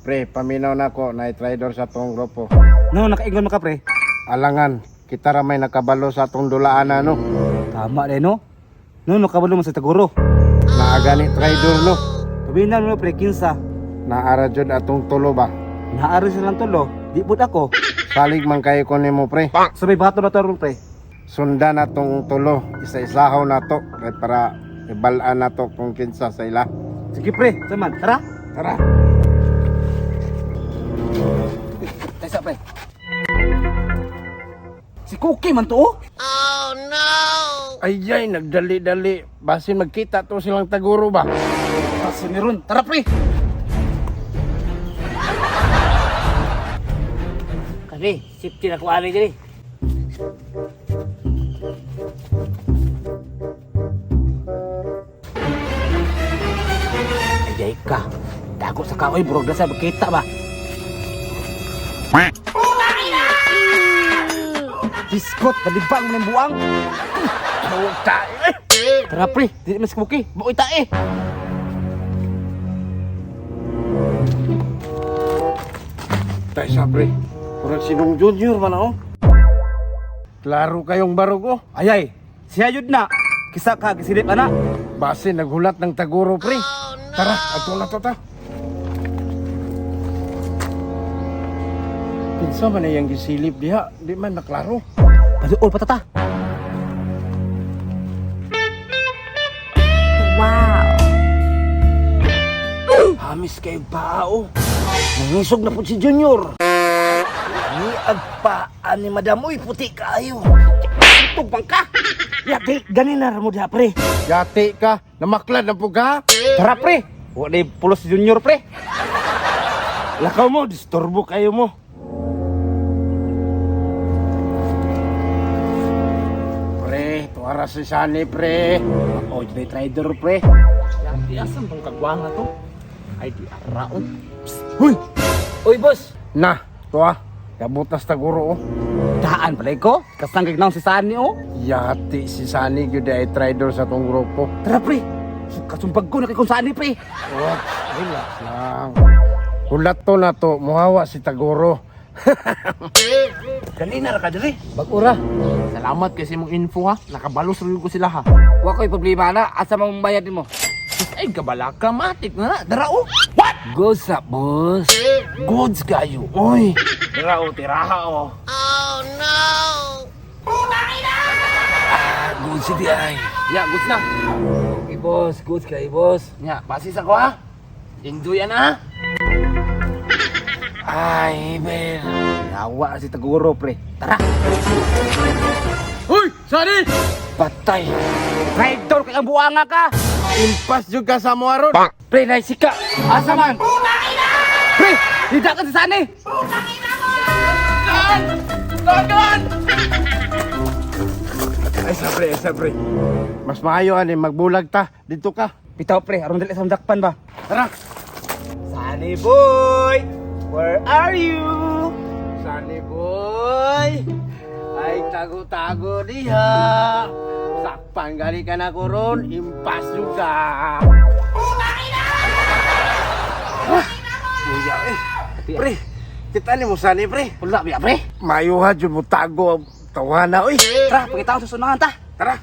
Pre, paminaw na ko na traidor sa tong grupo. No, nakaingon mo ka, pre. Alangan, kita ra may nakabalo sa atong dulaan na, no. Tama rin, no? No, nakabalo mo sa Taguro. Naa gani traidor, no. Paminaw mo, pre, kinsa. Naara jud atong tulo ba. Naaro silang tulo. Di pud ako. Salig man kayo ko nimo, pre. So may bato na to ron, pre. Sundan na tong tulo, isa-isahaw na to kay para ibalaan na to kung kinsa sa ila. Sige, pre. Saman, tara. Tara. Tesa, pre. Si Cookie man to, oh. Ay ay, nagdali-dali. Basin magkita to silang Taguro ba? Kaso ni Ron. Tara, pre. Kani, safety na ko ani diri. Ayay ka. Dago sa kaoy, burog na sa makita ba? Biskot, palibang mo ng buang. Puta. Tara, pre, dili man si Cookie. Buoy ta eh. Tay sa pre. Murag sinong Junior man oh. Klaro kayong barog oh. Ayay, siya yun na. Kisa ka, gisilip ana. Basin naghulat ng Taguro, pre. Tara, ato na to ta. Kinsa man iyang gisilip diha, di man naklaro. Paliol pa tata. Wow. Hamis kay pao. Nangisog na po si Junior. Niag pa ani madam uy puti kaayo. Tugpang ka. Yati, ganin na mo diha, pre. Yati ka, namaklad na po ka. Tara, pre. Wa na pulos si Junior, pre. Lakaw mo, disturbo kayo mo. Pre, tuara si Sunny, pre. Oh, jud trader, pre. Di asan tong kagwanga to? Ay di araon. Huy! Uy boss, Na, tuwa. Kabutas Taguro oh. Daan pala ko. Kasanggig na si Sunny, oh. Yati si Sunny gyud ay traidor sa tong grupo. Tara, pre. Kasumbag ko na kay kung Sunny, pre. Oh, relax lang. Hulat to na to, muhawa si Taguro. Kanina ra ka diri. bag-ura. Salamat kay sa imong info ha. Nakabalos ra gyud ko sila ha. Wa ko'y problema na, asa man bayad nimo? Ay kabalaka matik na na. Dara oh. What? Good sa boss. Goods kayo. Oy. Dara oh, tiraha oh. Ah, good si di ay. Ya, goods na. Okay boss, good kay boss. Nya, pasis ako ha. Enjoy ana. Ay, ber. Nawa si Taguro, pre. Tara. Huy! Sunny! Patay. Traidor kay ang buanga ka. Impas jud ka sa mo aron. Pre, naisika. Asa man? Pre, tidak ka si Sunny. Ay sa pre, ay sa pre. Mas maayo ani magbulag ta. Dito ka. Bitaw, pre, aron dili sa dakpan ba. Tara. Sunny boy, where are you? Sunny boy. Ay tago-tago diha. Sakpan gani ka na ko ron, impas jud ka. Kuya eh. Pre, kita ni mo Sunny pre. Wala biya, pre. Mayo ha jud mo tago tawana oy. Tara, pagkita sa sunahan ta. Tara.